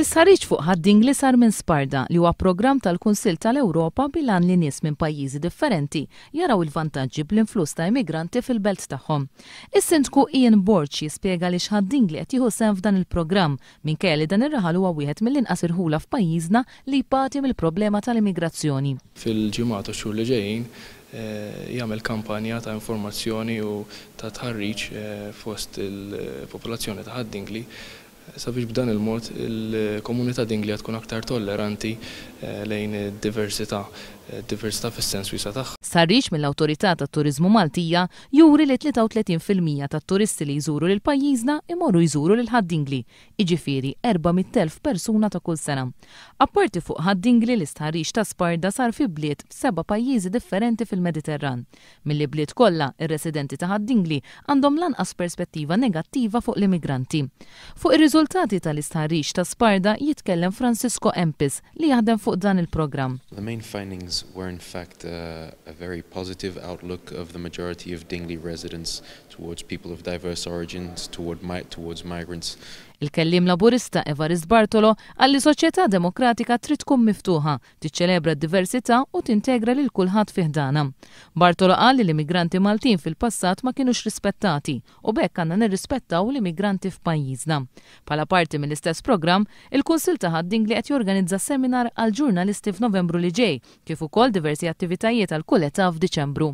L-istħarriġ fuq Ħad-Dingli sar minn Sparda, li huwa programm tal-Kunsill tal-Ewropa bil-għan li nies minn pajjiżi differenti jaraw il-vantaġġi bl-influss ta' immigranti fil-belt tagħhom. Is-Sindku Ian Borg jispjega għaliex Ħad-Dingli qed jieħu sehem f'dan il-programm minkejja li dan ir-raħal huwa wieħed mill-inqas irħula f'pajjiżna li jbati mill-problema tal-immigrazzjoni. Fil-ġimgħat u x-xhur li ġejjin jagħmel kampanja ta' informazzjoni u ta' tħarriġ fost il-popolazzjoni ta' Ħad-Dingli sabiex b'dan il-mod il-komunità Dinglija tkun aktar tolleranti lejn id-diversità, diversità fis-sens wiesa' tagħha. Stħarriġ mill-Awtorità tat-Turiżmu Maltija juri li 33% tat-turisti li jżuru lil pajjiżna jmorru jżuru lil Ħad-Dingli, jiġifieri 400,000 persuna ta' kull sena. Apparti fuq Ħad-Dingli l-istħarriġ ta' Sparda sar fi bliet f'seba' pajjiżi differenti fil-Mediterran. Mill-ibliet kollha, ir-residenti ta' Ħad-Dingli għandhom l-anqas perspettiva negattiva fuq l-immigranti. Fuq ir-riżultati tal-istħarriġ ta' Sparda jitkellem Francisco Empis li jaħdem fuq dan il-programm. The main findings were in fact a very positive outlook of the majority of Dingli residents towards people of diverse origins, toward towards migrants. Il-kelliem Laburista Evarist Bartolo qal li soċjetà demokratika trid tkun miftuħa, tiċċelebra d-diversità u tintegra lil kulħadd fi ħdanha. Bartolo qal li l-immigranti Maltin fil-passat ma kinux rispettati u b'hekk għandna nirrispettaw l-immigranti f'pajjiżna. Bħala parti mill-istess programm, il-Kunsill ta' Ħad-Dingli qed jorganizza seminar għall-ġurnalisti f'Novembru li ġej, kif ukoll diversi attivitajiet għal kull età f'Diċembru.